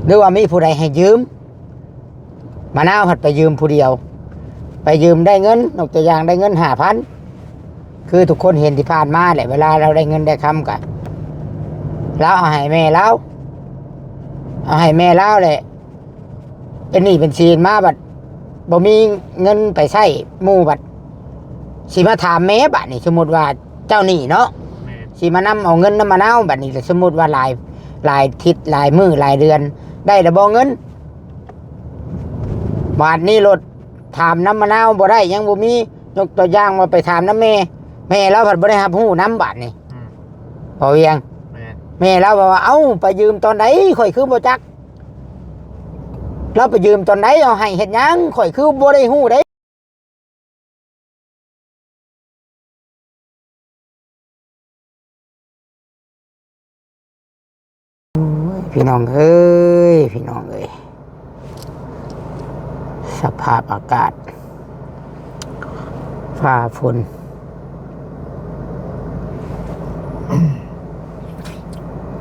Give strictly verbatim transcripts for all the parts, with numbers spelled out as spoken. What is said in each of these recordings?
หรือว่ามีผู้ใดให้ยืม มะนาวพัดไปยืมผู้เดียว ไปยืมได้เงิน ยกตัวอย่างได้เงินห้าพัน คือทุกคนเห็นที่ผ่านมาแหละ เวลาเราได้เงินได้คำกะ เราเอาให้แม่เรา เอาให้แม่เราแหละ เป็นหนี้เป็นสินมาบัดบ่มีเงินไปใช้หมู่บัด สิมาถามแม่บัดนี้ สมมุติว่าเจ้าหนี้เนาะ แม่น สิมานำเอาเงินนำมะนาวบัดนี้ สมมุติว่าหลาย หลายอาทิตย์หลายมื้อหลายเดือน ได้แล้วบ่เงิน บาดนี้โลดถามนำมะนาวบ่ได้ ยังบ่มี ยกตัวอย่างว่าไปถามนำแม่ แม่เราพัดบ่ได้รับรู้นำบาดนี้ อืม บ่เวียง แม่น แม่เราบอกว่า เอ้า ไปยืมตอนใด ข่อยคือบ่จัก เราไปยืมตอนใด เอาให้เฮ็ดหยัง ข่อยคือบ่ได้รู้เด้ พี่น้องเอ้ย พี่น้องเอ้ย สภาพอากาศ ฟ้าฝน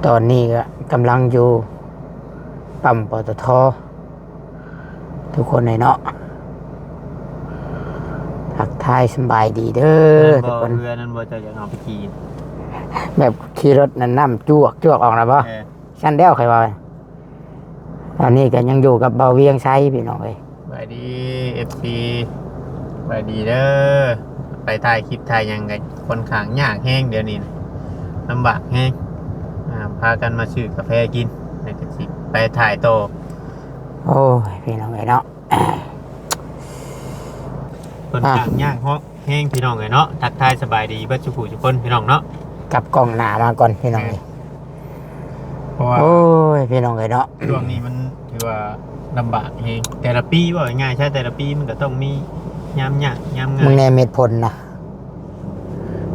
ตอนนี้ก็กำลังอยู่ปั๊ม ปตท. ทุกคนเลยเนาะ ทักทายสำบายดีเด้อ นั่นบ่ ทุกคน เรือนั่นบ่ เจ้าอยากเอาไปขี่ แบบขี่รถนั่นน้ำจวกจวกออกนะบ่ เออ ชั้นเดียวใครว่า ตอนนี้ก็ยังอยู่กับเบาเวียงไซพี่น้องเอ้ย สบายดี เอฟซี สบายดีเด้อ ไปถ่ายคลิปถ่ายหยังกันค่อนข้างยากแฮงเดี๋ยวนี้นะ ลำบากแฮง อ่า พากันมาซื้อกาแฟกิน แล้วก็สิไปถ่ายต่อ โอ้ย พี่น้องเอ้ยเนาะ ค่อนข้างยากเฮาะแฮงพี่น้องเอ้ยเนาะ ทักทายสบายดีเบิดทุกผู้ทุกคนพี่น้องเนาะ กลับกล้องหน้ามาก่อนพี่น้องเอ้ย เพราะว่า โอ้ย พี่น้องเอ้ยเนาะ ช่วงนี้มันถือว่าลำบากแฮง แต่ละปีว่าง่ายๆ ใช่ แต่ละปีมันก็ต้องมียามยากยามง่าย มึงแน่เม็ดฝนนะ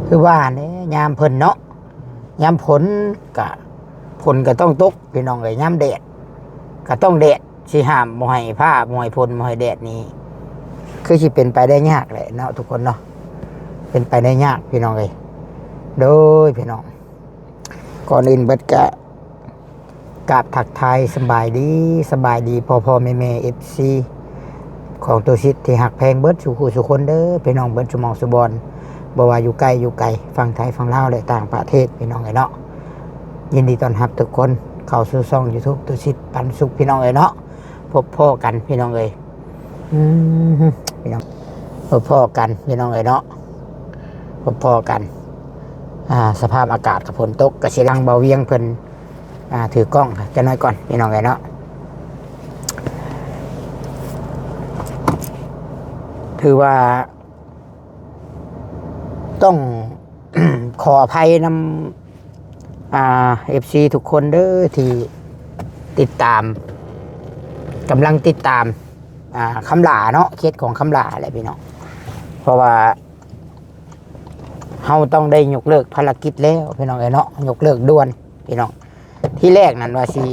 คือว่าเนี่ยยามเพิ่นเนาะ ยามฝนก็ ฝนก็ต้องตกพี่น้องเอ้ย ยามแดดก็ต้องแดด สิห้ามบ่ให้ฟ้าบ่ให้ฝนบ่ให้แดดนี่ คือสิเป็นไปได้ยากแหละเนาะทุกคนเนาะ เป็นไปได้ยากพี่น้องเอ้ย โดยพี่น้อง ก่อนอื่นเบิดก็กราบทักทายสำบายดี สำบายดีพ่อพ่อแม่แม่ เอฟซี ของตุสิทธิ์ที่ฮักแพงเบิดสู่ผู้สู่คนเด้อ พี่น้องเบิดสู่หม่องสู่บ่อน บ่ว่าอยู่ใกล้อยู่ไกล ฝั่งไทยฝั่งลาวและต่างประเทศพี่น้องเอ้ยเนาะ ยินดีต้อนรับทุกคนเข้าสู่ช่องยูทูบตุสิทธิ์ปันสุขพี่น้องเอ้ยเนาะ พบพ้อกันพี่น้องเอ้ย อืม พี่น้อง พบพ้อกันพี่น้องเอ้ยเนาะ พบพ้อกัน อ่า สภาพอากาศกับฝนตก ก็สิลังเบาเวียงเพิ่น อ่า ถือกล้องจักหน่อยก่อนพี่น้องเอ้ยเนาะ ถือว่า ต้อง ขออภัยนำ อ่า เอฟซี ทุกคนเด้อที่ติดตาม กำลังติดตาม อ่า คำหลาเนาะ เคสของคำหลาแหละพี่น้อง เพราะว่า เฮาต้องได้ยกเลิกภารกิจแล้วพี่น้องเอ้ยเนาะ ยกเลิกด่วนพี่น้อง ที่แรกนั่นว่าสิ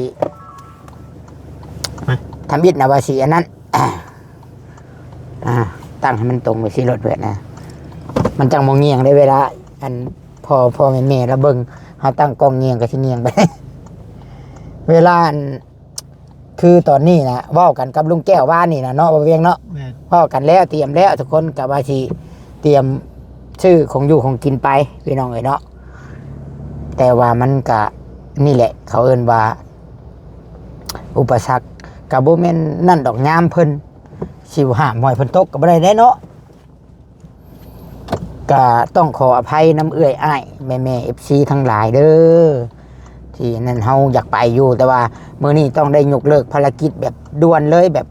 ฮะ ทำอิฐนะว่าสิอันนั้น อ่า ตั้งให้มันตรงไปสิรถเพื่อนนะ มันจังบ่เงียงได้เวลา อันพ่อ พ่อแม่แม่แล้วเบิ่ง เฮาตั้งกล้องเงียงก็สิเงียงไป เวลาอัน คือตอนนี้นะ เว้ากันกับลุงแก้วว่านี่นะเนาะ บ่าวเวียงเนาะ แม่น เว้ากันแล้ว เตรียมแล้ว ทุกคนก็ว่าสิเตรียมซื้อของอยู่ของกินไป พี่น้องเอ้ยเนาะ แต่ว่ามันก็นี่แหละ เขาเอิ้นว่า อุปสรรค ก็บ่แม่นนั่นดอก ยามเพิ่น สิห้ามบ่ให้เพิ่นตกก็บ่ได้เด้เนาะ ก็ต้องขออภัยนำเอื้อยอ้ายแม่ๆ เอฟซี ทั้งหลายเด้อ ที่นั่นเฮาอยากไปอยู่ แต่ว่ามื้อนี้ต้องได้ยกเลิกภารกิจแบบด่วนเลย แบบ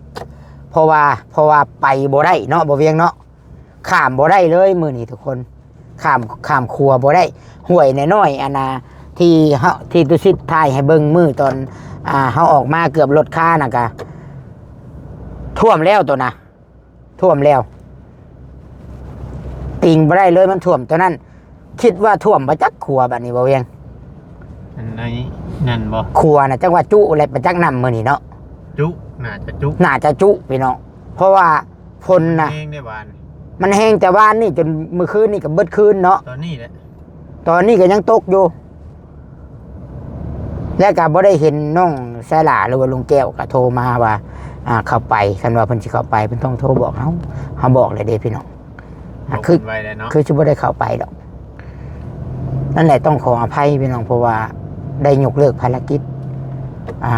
เพราะว่า เพราะว่าไปบ่ได้เนาะ บ่าวเวียงเนาะ ข้ามบ่ได้เลยมื้อนี้ทุกคน ข้าม ข้ามขัวบ่ได้ ห้วยน้อยๆ อันน่ะ ที่เฮา ที่ตุสิทธิ์ถ่ายให้เบิ่งมื้อตอน อ่า เฮาออกมาเกือบรถคาน่ะกะ ท่วมแล้วตัวน่ะ ท่วมแล้ว ติ่งบ่ได้เลย มันท่วมตัวนั้น คิดว่าท่วมบ่จักขัวบัดนี้ บ่าวเวียง อันไหนนั่นบ่ ขัวน่ะ จักว่าจุและบ่จักน้ำมื้อนี้เนาะ จุ น่าจะจุ น่าจะจุพี่น้อง เพราะว่าฝนน่ะ แฮงได้วาน มันแฮงแต่วานนี่จนมื้อคืนนี่ก็เบิดคืนเนาะ ตอนนี้แหละ ตอนนี้ก็ยังตกอยู่ และก็บ่ได้เห็นน้องสายหล้าหรือว่าลุงแก้วก็โทรมาว่า อ่า เข้าไป คันว่าเพิ่นสิเข้าไป เพิ่นต้องโทรบอกเฮา เฮาบอกเลยเด้พี่น้อง อ่ะ บอก คือ เพิ่นไว้แล้วเนาะ คือสิบ่ได้เข้าไปดอก นั่นแหละ ต้องขออภัยพี่น้อง เพราะว่าได้ยกเลิกภารกิจ อ่า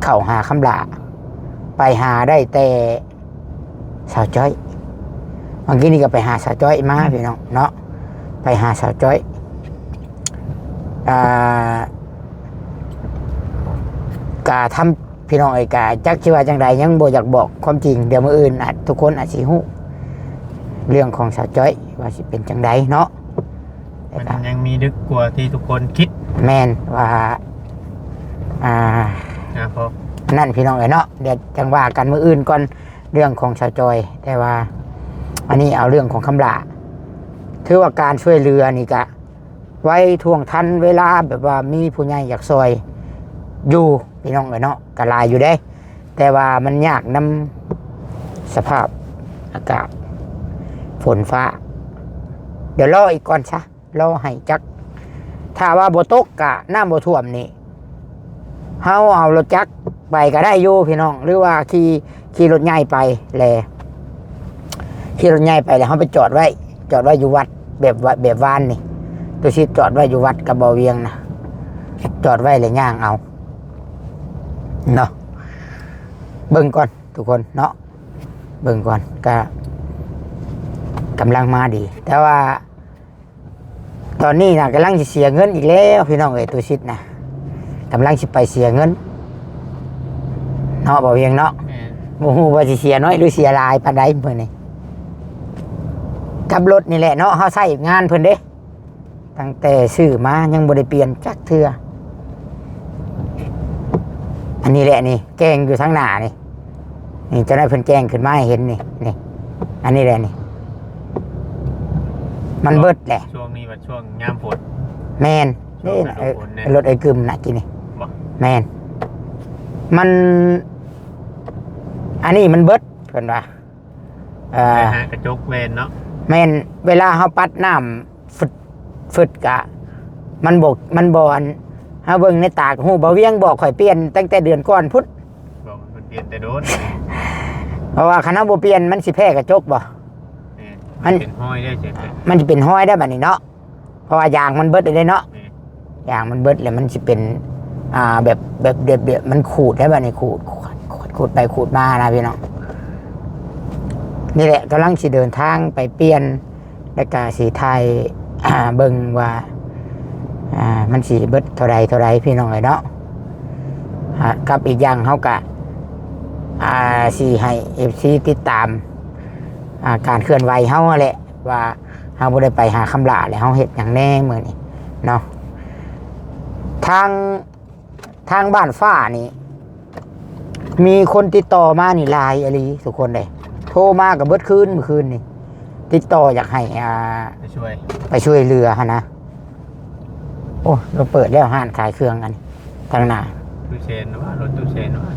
เข้าหาคำหล้า ไปหาได้แต่สาวจ้อย เมื่อกี้นี่ก็ไปหาสาวจ้อยมาพี่น้องเนาะ ไปหาสาวจ้อย อ่า กะทำ พี่น้องเอ้ย กะจักสิว่าจังใด ยังบ่อยากบอกความจริง เดี๋ยวมื้ออื่นอาจ ทุกคนอาจสิฮู้ เรื่องของสาวจ้อยว่าสิเป็นจังใดเนาะ แต่ มัน กะ ยังมีลึกกว่าที่ทุกคนคิด แม่นว่า อ่า อ่า พอ นั่นพี่น้องเอ้ยเนาะ เดี๋ยวจังว่ากันมื้ออื่นก่อน เรื่องของสาวจ้อย แต่ว่า อันนี้เอาเรื่องของคำหล้า ถือว่าการช่วยเหลือนี่กะ ไว้ท่วงทันเวลา แบบว่ามีผู้ใหญ่อยากซอยอยู่ พี่น้องเอ้ยเนาะ ก็หลายอยู่เด้ แต่ว่ามันยากนำสภาพอากาศ ฝนฟ้า เดี๋ยวรออีกก่อนซะ รอให้จัก ถ้าว่าบ่ตกกะน้ำบ่ท่วมนี่ เฮาเอารถจักรไปก็ได้อยู่พี่น้อง หรือว่าขี่ ขี่รถใหญ่ไปแหละ ขี่รถใหญ่ไปแล้วเฮาไปจอดไว้ จอดไว้อยู่วัด แบบว่า แบบวานนี่ ตุสิตจอดไว้อยู่วัดกับบ่าวเวียงนะ จอดไว้แล้วย่างเอา เนาะ เบิ่งก่อนทุกคนเนาะ เบิ่งก่อน ก็กำลังมาดี แต่ว่า ตอนนี้นะกำลังสิเสียเงินอีกแล้วพี่น้องเอ้ย ตุสิตนะ กำลังสิไปเสียเงิน เนาะ บ่าวเวียงเนาะ แม่น บ่ฮู้ว่าสิเสียน้อยหรือเสียหลายปานใดมื้อนี้ กับรถนี่แหละเนาะ เฮาใช้งานเพิ่นเด้ ตั้งแต่ซื้อมายังบ่ได้เปลี่ยนจักเทื่อ อันนี้แหละนี่ แกงอยู่ทางหน้านี่ นี่เจ้านายเพิ่นแกงขึ้นมาให้เห็นนี่ นี่ อันนี้แหละนี่ มันเบิดแหละ ช่วงนี้มันช่วงยามฝน แม่น ช่วง นี่ ฤดู เออ ฝนเนี่ย รถไอ้กึมน่ะกินนี่ บ่ แม่น มัน อันนี้มันเบิดเพิ่นว่า เอ่อ ไปหากระจกแว่นเนาะ แม่น เวลาเฮาปัดน้ำฟึด ฟึดกะ มันบ่ มันบ่อัน เฮาเบิ่งในตาก็ฮู้ บ่าวเวียงบอกข่อยเปลี่ยนตั้งแต่เดือนก่อนพุ้น บอกมันเปลี่ยนแต่โดน เพราะว่าคันเฮาบ่เปลี่ยนมันสิแพ้กระจกบ่ แม่น มัน เป็นห้อยได้เจ็บเลย มันสิเป็นห้อยได้บัดนี้เนาะ เพราะว่ายางมันเบิดเลยเนาะ แม่น ยางมันเบิดแล้วมันสิเป็น อ่า แบบ แบบ แบบ แบบมันขูดได้บัดนี้ ขูด ขูด ขูดไปขูดมานะพี่น้อง นี่แหละกำลังสิเดินทางไปเปลี่ยน แล้วก็สิถ่าย อ่า เบิ่งว่า อ่า มันสิเบิดเท่าใดเท่าใดพี่น้องเอ้ยเนาะ อ่า กับอีกอย่างเฮากะ อ่า สิให้ เอฟซี ติดตาม อ่า การเคลื่อนไหวเฮาหั้นแหละ ว่าเฮาบ่ได้ไปหาคำหล้าแล้วเฮาเฮ็ดหยังแหน่มื้อนี้เนาะ ทาง ทางบ้านฟ้านี่ มีคนติดต่อมานี่หลายอีหลีทุกคนเลย โทรมาก็เบิดคืนเมื่อคืนนี่ ติดต่ออยากให้ อ่า ไปช่วย ไปช่วยเหลือหั้นนะ โอ้ เราเปิดแล้วร้านขายเครื่องอันนี้ ทางหน้า ตู้เซนวะ รถตู้เซนวะ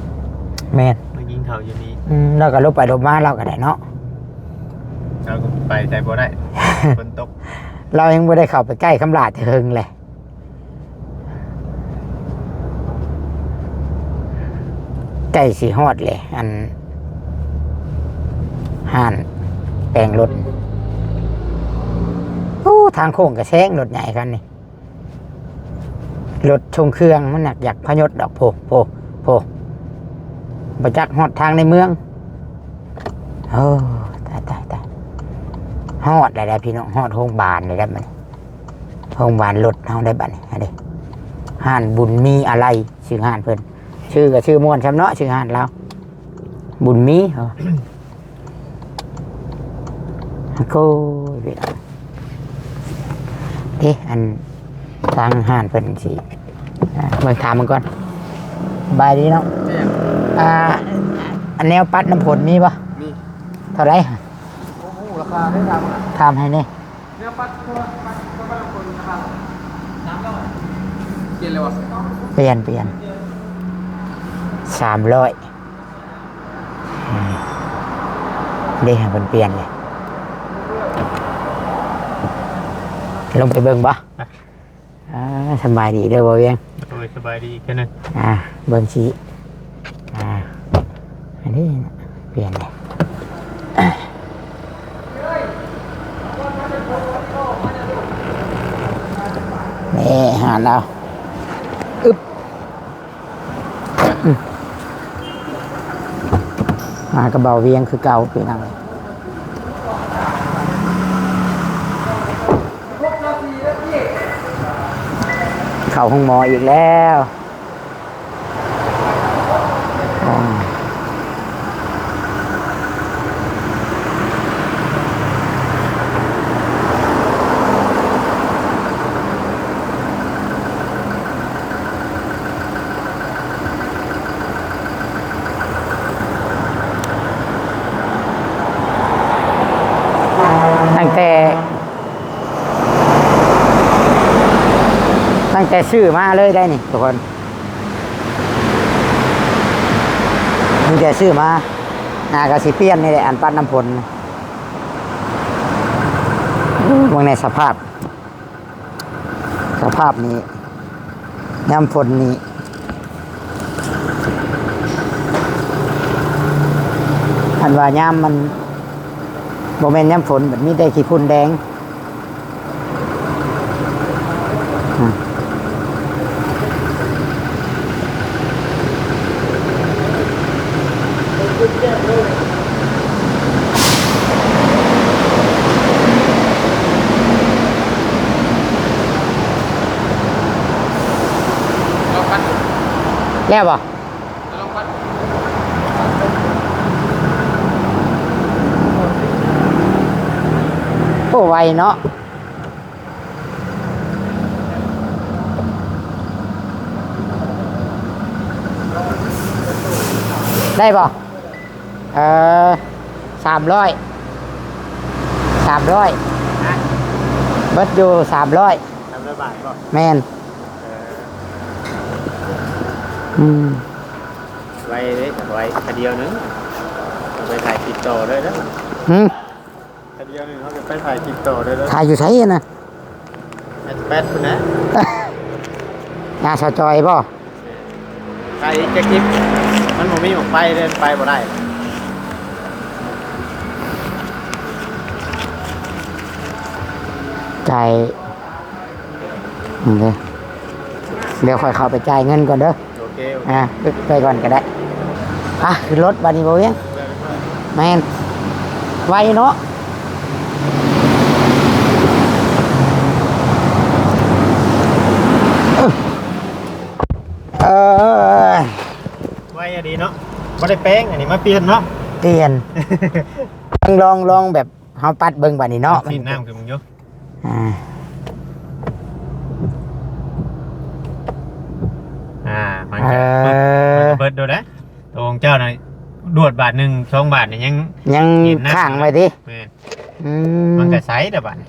แม่น มากินข้าวอยู่นี่ อืม เราก็ลบไปลบมาเราก็ได้เนาะ เราก็ไปไสบ่ได้ ฝนตก เรายังบ่ได้เข้าไปใกล้คำหล้าแต่เฮิงเลย ใกล้สิฮอดเลย อัน ร้านแปลงรถ โอ้ ทางโค้งกะแซงรถใหญ่คันนี้ รถส่งเครื่องมันหนักอยากพยศดอก โพ โพ โพ บ่จักฮอดทางในเมือง โอ้ ตาย ตาย ตาย ฮอดแล้วแหละพี่น้อง ฮอดโรงพยาบาลแล้วแหละบัดนี้ โรงพยาบาลรถเฮาได้บัดนี้ อันนี้ ร้านบุญมีอะไร ชื่อร้านเพิ่น ชื่อก็ชื่อม่วนช่ำเนาะ ชื่อร้านลาว บุญมี โอ้ย พี่น้อง เอ๊ะ อัน ทางร้านเพิ่นสิ อ่า เบิ่งถามมันก่อน สบายดีเนาะ แม่น อ่า อันแนวปัดน้ำฝนมีบ่ มี เท่าไหร่ โอ้โห ราคาได้ ถามมา ถามให้แหน่ แนวปัดตัว ปัดตัวปัดน้ำฝนราคา สามร้อย เปลี่ยนเลยวะ เปลี่ยน เปลี่ยน สามร้อย อืม เด้ ให้เพิ่นเปลี่ยนเลย ลงไปเบิ่งบ่ ไป อ่า สำบายดีเด้อบ่าวเวียง โอ้ย สบายดีแค่นั้น อ่า เบิ่งสิ อ่า อันนี้นะเปลี่ยนเลยนี่หาแล้วอึ๊บอืมหากระเป๋าเวียงคือเก่าพี่น้อง เข้าห้องหมออีกแล้ว ตั้งแต่ ตั้งแต่ซื้อมาเลยได้นี่ทุกคน ตั้งแต่ซื้อมา หากะสิเปลี่ยนนี่แหละ อันปัดน้ำฝนเบิ่งในสภาพ สภาพนี้ยามฝนนี้อันว่ายามมันบ่แม่นยามฝน มันมีแต่ขี้ฝุ่นแดง อืม แล้วบ่โอ้ไวเนาะ ได้บ่เออสามร้อย สามร้อย เบิดอยู่สามร้อย สามร้อยบาทบ่ แม่น อืม ไว้เด้ไว้คาเดียวหนึ่งเอาไปถ่ายคลิปต่อด้วยนะ หืม คาเดียวหนึ่งเขาจะไปถ่ายคลิปต่อด้วยนะ ถ่ายอยู่ไสนะ แปดแปดคุณนะ นาสาวจอยบ่ ถ่ายอีกจะคลิป มันบ่มีหมองไปเดินไปบ่ได้ จ่าย เดี๋ยว เดี๋ยวค่อยเข้าไปจ่ายเงินก่อนเด้อ โอเค โอเค อ่ะ ไปก่อนก็ได้ อ่ะ ขึ้นรถบัดนี้บ่เวียง แม่น ไวเนาะ เออ ไวอะดีเนาะ บ่ได้แปลง อันนี้มาเปลี่ยนเนาะ เปลี่ยน ลอง ลอง ลองแบบเฮาปัดเบิ่งบัดนี้เนาะ สีน้ำคือมึงอยู่ อ่า อ่า มัน เออ เบิด มันเบิดโดนนะ ตัวของเจ้าน่ะ ดวดบาทหนึ่ง สองบาทนี่ยัง ยัง เห็นนะ ค้างไว้ติ แม่น อืม มันก็ใสแต่บาดนี้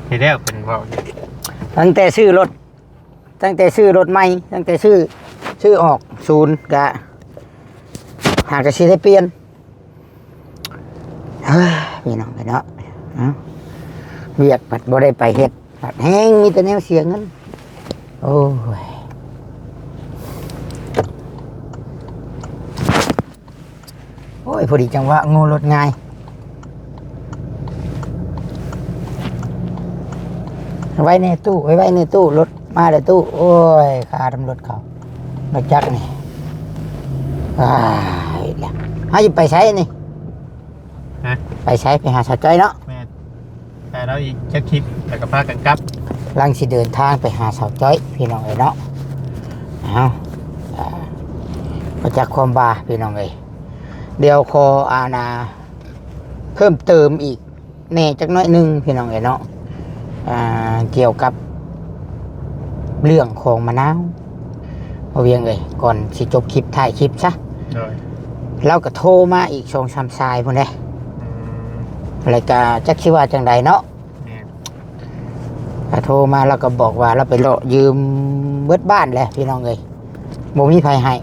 ทีแรกเพิ่นเว้าอยู่ ตั้งแต่ซื้อรถ ตั้งแต่ซื้อรถใหม่ ตั้งแต่ซื้อ ซื้อออกศูนย์กะ หากะสิได้เปลี่ยน เฮ้ย พี่น้องเอ้ยเนาะ เอ้า เวียกบัดบ่ได้ไปเฮ็ด บัดแฮงมีแต่แนวเสียเงิน โอ้ย โอ้ย พอดีจังหวะ โง่รถง่าย ไว้ในตู้ ไว้ ไว้ในตู้ รถมาแล้วตู้ โอ้ย ค่าตำรวจเขา รถจักรนี่ อ้าย แล้ว เฮาสิไปไสนี่ ฮะ ไปไส ไปหาสาวจ้อยเนาะ แม่น แต่เราอีกจักคลิป แล้วก็พากันกลับ กำลังสิเดินทางไปหาสาวจ้อย พี่น้องเอ้ยเนาะ เอา อ่า มาจากความบา พี่น้องเอ้ย เดี๋ยวขออานา เพิ่มเติมอีกแหน่จักหน่อยหนึ่ง พี่น้องเอ้ยเนาะ อ่า เกี่ยวกับ เรื่องของมะนาว บ่เวียงเอ้ย ก่อนสิจบคลิป ท้ายคลิปซะ โดย ลาวก็โทรมาอีกสองสามสายพุ้นเด้ อืม แล้วก็จักสิว่าจั่งใดเนาะ แม่น ก็โทรมา ลาวก็บอกว่าลาวไปเลาะยืมเบิดบ้านแหละ พี่น้องเอ้ย บ่มีไผให้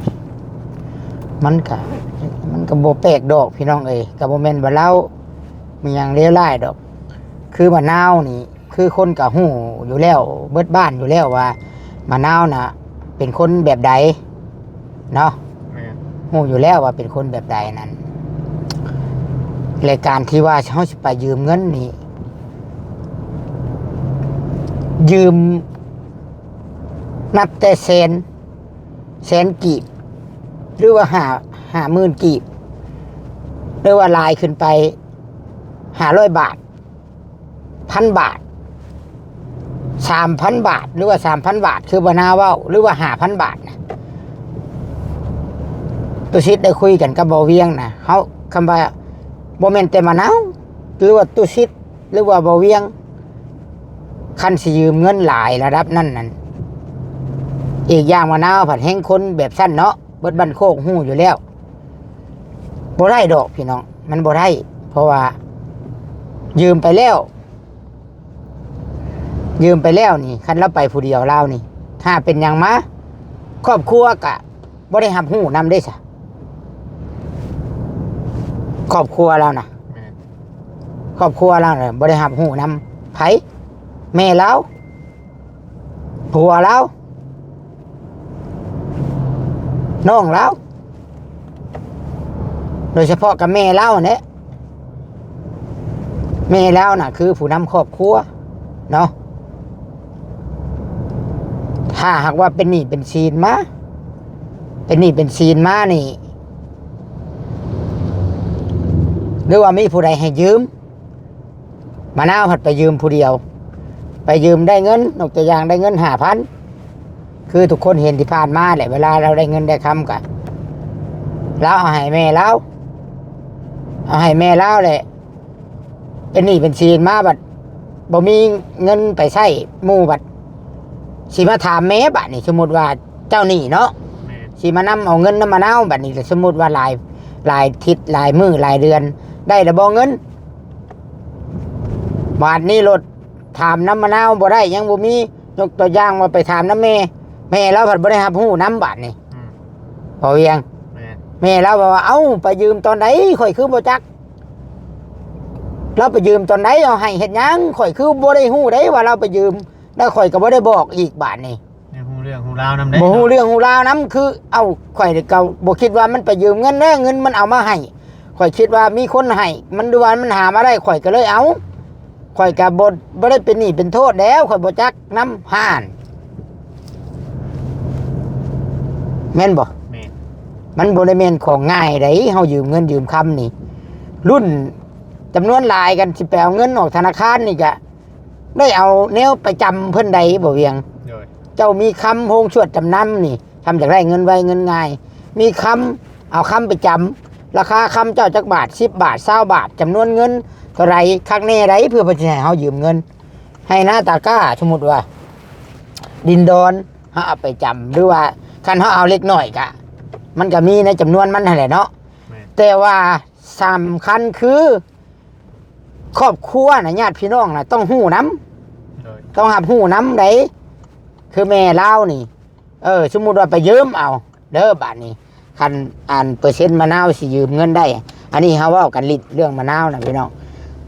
มันก็ มันก็บ่แปลกดอก พี่น้องเอ้ย ก็บ่แม่นว่าลาวมีหยังเลวร้ายดอก คือมะนาวนี่ คือคนก็ฮู้อยู่แล้ว เบิดบ้านอยู่แล้วว่ามะนาวน่ะ เป็นคนแบบใดเนาะ แม่น ฮู้อยู่แล้วว่าเป็นคนแบบใดนั่น และการที่ว่าเฮาสิไปยืมเงินนี่ ยืมนับแต่แสน แสนกีบ หรือว่าห้า ห้าหมื่นกีบ หรือว่าหลายขึ้นไป ห้าร้อยบาท พันบาท สามพันบาท หรือว่า สามพันบาท คือบ่นาเว้า หรือว่า ห้าพันบาทนะ ตุสิทธิ์ได้คุยกันกับบ่าวเวียงนะ เฮา คำว่า บ่แม่นแต่มะนาว หรือว่าตุสิทธิ์ หรือว่าบ่าวเวียง คันสิยืมเงินหลายระดับนั้นนั่น อีกอย่างมะนาวผัดแฮงคนแบบซั่นเนาะ เบิดบ้านโคกฮู้อยู่แล้ว บ่ได้ดอกพี่น้อง มันบ่ได้ เพราะว่า ยืมไปแล้ว ยืมไปแล้วนี่ คันลาวไปผู้เดียวลาวนี่ ถ้าเป็นหยังมา ครอบครัวกะบ่ได้รับรู้นำเด้ซะ ครอบครัวลาวนะ แม่น ครอบครัวลาวน่ะบ่ได้รับรู้นำ ไผ แม่ลาว ผัวลาว น้องลาว โดยเฉพาะกับแม่ลาวเนี่ย แม่ลาวน่ะ คือผู้นำครอบครัวเนาะ ถ้าหากว่าเป็นหนี้เป็นสินมา เป็นหนี้เป็นสินมานี่ หรือว่ามีผู้ใดให้ยืม มะนาวผัดไปยืมผู้เดียว ไปยืมได้เงิน ยกตัวอย่างได้เงินห้าพัน คือทุกคนเห็นที่ผ่านมาแหละ เวลาลาวได้เงินได้คำกะ ลาวเอาให้แม่ลาว เอาให้แม่ลาวแหละ เป็นหนี้เป็นสินมาบัด บ่มีเงินไปใช้หมู่บัด สิมาถามแม่บัดนี่ สมมุติว่าเจ้าหนี้เนาะ แม่น สิมานำเอาเงินนำมะนาวบัดนี้ สมมุติว่าหลาย หลายอาทิตย์ หลายมื้อ หลายเดือน ได้แล้วบ่เงิน บาดนี้โลดถามนำมะนาวบ่ได้ ยังบ่มี ยกตัวอย่างว่าไปถามนำแม่ แม่ลาวผัดบ่ได้รับรู้นำบาดนี้ อืม บ่าวเวียง แม่น แม่ลาวบอกว่า เอ้า ไปยืมตอนใด ข้อยคือบ่จัก ลาวไปยืมตอนใด เอาให้เฮ็ดหยัง ข้อยคือบ่ได้รู้เด้ว่าลาวไปยืม แล้วข้อยก็บ่ได้บอกอีกบาดนี้ ยังฮู้เรื่องฮู้ราวนั่นเด้ บ่ฮู้เรื่องฮู้ราวนั่น คือ เอ้า ข้อยก็บ่คิดว่ามันไปยืมเงินเด้ เงินมันเอามาให้ ข้อยคิดว่ามีคนให้ มัน หรือว่ามันหามาได้ ข้อยก็เลยเอา ข้อยก็บ่ บ่ได้เป็นหนี้เป็นโทษแล้ว ข้อยบ่จักนำ ห่าน แม่นบ่ แม่น มันบ่ได้แม่นของง่ายใด๋ เฮายืมเงินยืมคำนี่ รุ่นจำนวนหลายกัน สิไปเอาเงินออกธนาคารนี่ก็ ได้เอาแนวไปจำเพิ่นใด๋ บ่าวเวียง โดย เจ้ามีคำโฮงชวดจำนำนี่ คำอยากได้เงินไวเงินง่าย มีคำ เอาคำไปจำ ราคาคำเจ้าจักบาท สิบบาท ซาวบาท จำนวนเงินเท่าใด๋ คักแน่ใด๋ เพื่อเพิ่นสิให้เฮายืมเงิน ให้หน้าตาก้า สมมุติว่า ดินดอน เฮาเอาไปจำ หรือว่าคันเฮาเอาเล็กน้อยกะ มันก็มีในจำนวนมันนั่นแหละเนาะ แม่น แต่ว่าสำคัญคือ ครอบครัวน่ะ ญาติพี่น้องน่ะ ต้องฮู้นำ โดย ต้องรับรู้นำใด๋ คือแม่ลาวนี่ เออ สมมุติว่าไปยืมเอา เด้อบาดนี้ คันอันเปอร์เซ็นต์มะนาวสิยืมเงินได้ อันนี้เฮาเว้ากันลิ้นเรื่องมะนาวน่ะพี่น้อง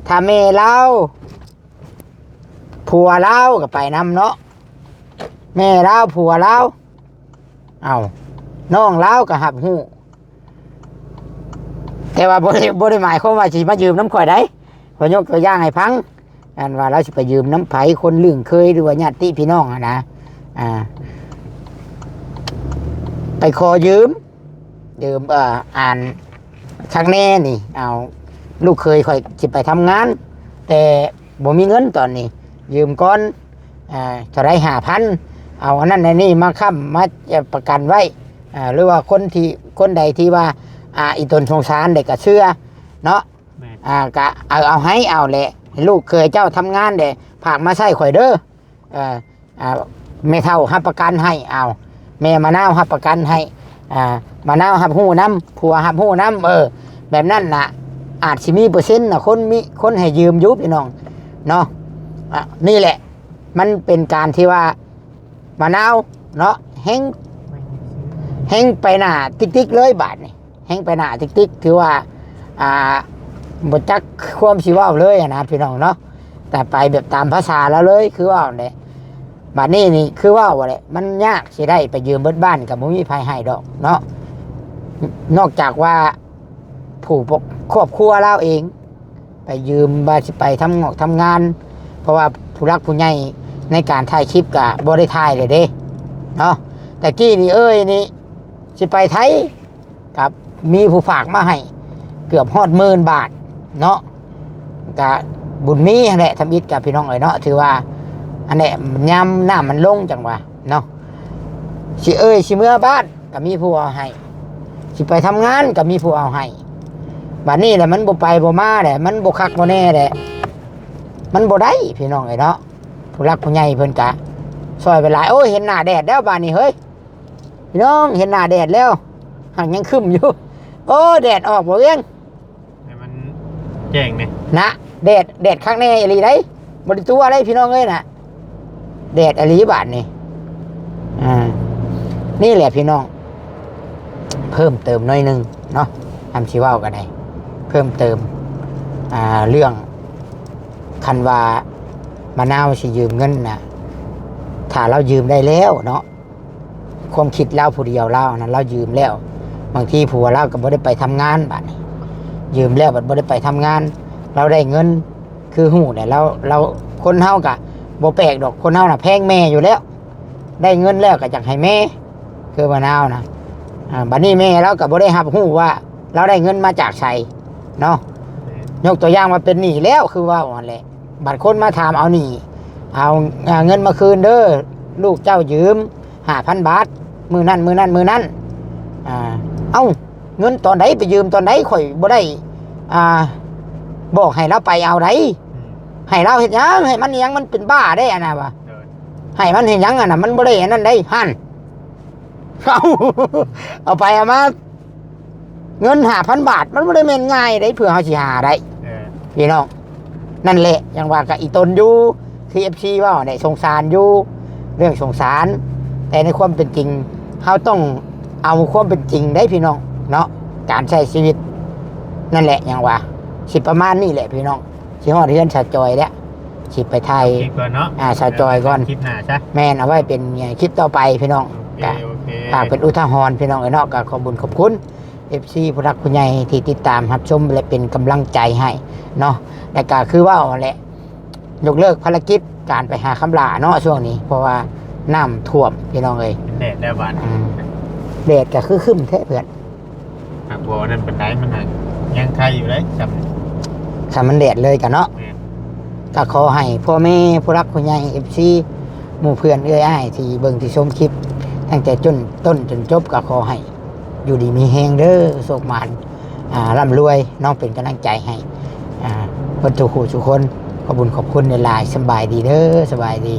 ถ้าแม่ลาว ผัวลาวก็ไปนำเนาะ แม่ลาว ผัวลาว เอ้า น้องลาวก็รับรู้ แต่ว่าบ่ได้ บ่ได้หมายความว่าสิมายืมนำข้อยใด๋ ข้อยยกตัวอย่างให้ฟัง อันว่าลาวสิไปยืมนำไผ คนลึ้งเคย หรือว่าญาติพี่น้องหั้นนะ อ่า ไปขอยืม ยืม เอ่อ อ่านคักแน่นี่ เอา ลูกเขยข้อยสิไปทำงาน แต่บ่มีเงินตอนนี้ ยืมก่อน อ่า เท่าใด๋ ห้าพัน เอาอันนั้นอันนี้มาค้ำ มาประกันไว้ อ่า หรือว่าคนที่ คนใดที่ว่า อ่า อีตนสงสารได้ก็เชื่อเนาะ แม่น อ่า ก็เอา เอาให้เอาแหละ ลูกเขยเจ้าทำงานได้ ฝากมาใช้ข้อยเด้อ เอ่อ อ่า แม่เฒ่ารับประกันให้ เอา แม่มะนาวรับประกันให้ อ่า มะนาวรับรู้นำ ผัวรับรู้นำ เออ แบบนั้นน่ะ อาจสิมีเปอร์เซ็นต์น่ะ คนมี คนให้ยืมอยู่พี่น้อง เนาะ อ่ะ นี่แหละ มันเป็นการที่ว่า มะนาวเนาะ แฮง แฮงไปหน้าติ๊กๆ เลยบาดนี้ แฮงไปหน้าติ๊กๆ ถือว่า อ่า บ่จักความสิเว้าเลยหั้นนะพี่น้องเนาะ แต่ไปแบบตามภาษาลาวเลย คือว่าแหละ บัดนี้นี่คือเว้าแหละ มันยากสิได้ไปยืมเบิดบ้าน ก็บ่มีไผให้ดอกเนาะ นอกจากว่าผู้ปก ครอบครัวลาวเอง ไปยืม ว่าสิไปทำงอกทำงาน เพราะว่าผู้หลักผู้ใหญ่ในการถ่ายคลิปก็บ่ได้ถ่ายเลยเด้เนาะ แต่กี้นี่เอ้ยนี่สิไปไทย ครับ มีผู้ฝากมาให้เกือบฮอดหมื่นบาทเนาะ ก็บุญมีหั้นแหละ ทำอิฐกับพี่น้องเอ้ยเนาะ ถือว่าอันเนี้ยยามน้ำมันลงจังหวะเนาะ สิเอ้ยสิเมือบ้านก็มีผู้เอาให้ สิไปทำงานก็มีผู้เอาให้ บัดนี้แหละมันบ่ไปบ่มาแหละ มันบ่คักบ่แน่แหละ มันบ่ได้พี่น้องเอ้ยเนาะ ผู้หลักผู้ใหญ่เพิ่นกะซอยไปหลาย โอ้ย เห็นหน้าแดดแล้วบัดนี้เฮ้ย พี่น้อง เห็นหน้าแดดแล้ว หากยังครึ้มอยู่ โอ้ แดดออกบ่เวียง ให้มันแจ้งเนี่ย นะ แดด แดดคักแน่อีหลีได๋ บ่ได้ตัวอะไรพี่น้องเอ้ยนะ แดดอีหลีบาดนี่ อ่า นี่แหละพี่น้อง เพิ่มเติมหน่อยหนึ่งเนาะ ทำสิเว้ากันได้ เพิ่มเติม อ่า เรื่อง คันว่ามะนาวสิยืมเงินนะ ถ้าเรายืมได้แล้วเนาะ ความคิดเราผู้เดียวเรานะ เรายืมแล้ว บางทีผัวเราก็บ่ได้ไปทำงานบัดนี้ ยืมแล้วบัดบ่ได้ไปทำงาน เราได้เงิน คือฮู้แหละ เรา เรา คนเฮากะบ่แปลกดอก คนเฮาน่ะแพงแม่อยู่แล้ว ได้เงินแล้วก็อยากให้แม่ คือมะนาวนะ อ่า บัดนี้แม่เราก็บ่ได้รับรู้ว่า เราได้เงินมาจากไสเนาะ ยกตัวอย่างว่าเป็นหนี้แล้ว คือว่าหั่นแหละ บัดคนมาถามเอาหนี้ เอา อ่า เงินมาคืนเด้อ ลูกเจ้ายืมห้าพันบาท มื้อนั้น มื้อนั้น มื้อนั้น อ่า เอ้า เงินตอนใด ไปยืมตอนใด ข่อยบ่ได้ อ่า บอกให้เราไปเอาได๋ อืม ให้เราเฮ็ดหยัง ให้มันหยัง มันเป็นบ้าได้อันน่ะวะ โดย ให้มันเฮ็ดหยังอันน่ะ มันบ่ได้อันนั้นได้หั่น เอา เอาไปเอามา เงินห้าพันบาท มันบ่ได้แม่นง่ายได้ เพื่อเฮาสิหาได้ เออ พี่น้อง นั่นแหละ ยังว่ากับอีตนอยู่ ที่ เอฟซี เว้าเนี่ย สงสารอยู่ เรื่องสงสาร แต่ในความเป็นจริง เฮาต้องเอาความเป็นจริงได้พี่น้องเนาะ การใช้ชีวิต นั่นแหละ ยังว่า สิประมาณนี้แหละพี่น้อง สิฮอดเฮือนสาวจอยแล้ว สิไปถ่าย คลิปก่อนเนาะ อ่า สาวจอยก่อน คลิปหน้าซะ แม่น เอาไว้เป็นคลิปต่อไปพี่น้อง โอเค ก็ โอเค ฝากเป็นอุทาหรณ์พี่น้องเอ้ยเนาะ ก็ขอบุญขอบคุณ เอฟซี ผู้รักผู้ใหญ่ที่ติดตามรับชมและเป็นกำลังใจให้เนาะ และก็คือว่าแหละ ยกเลิกภารกิจการไปหาคำหล้าเนาะช่วงนี้ เพราะว่าน้ำท่วมพี่น้องเอ้ย เป็นแดดแล้วบาด อืม แดดก็คือครึ้มแท้เพื่อน หากบ่นั่นปานใดมันหากยังไคอยู่เลยจำ ถ้ามันแดดเลยกันเนาะ แม่น ก็ขอให้พ่อแม่ผู้รักผู้ใหญ่ เอฟซี หมู่เพื่อนเอื้อยอ้ายที่เบิ่งที่ชมคลิป ตั้งแต่จนต้นจนจบ ก็ขอให้อยู่ดีมีแฮงเด้อ โชคหมาน อ่า ร่ำรวยเนาะ เป็นกำลังใจให้ อ่า เพิ่นทุกผู้ทุกคน ขอบบุญขอบคุณหลายๆ สบายดีเด้อ สบายดี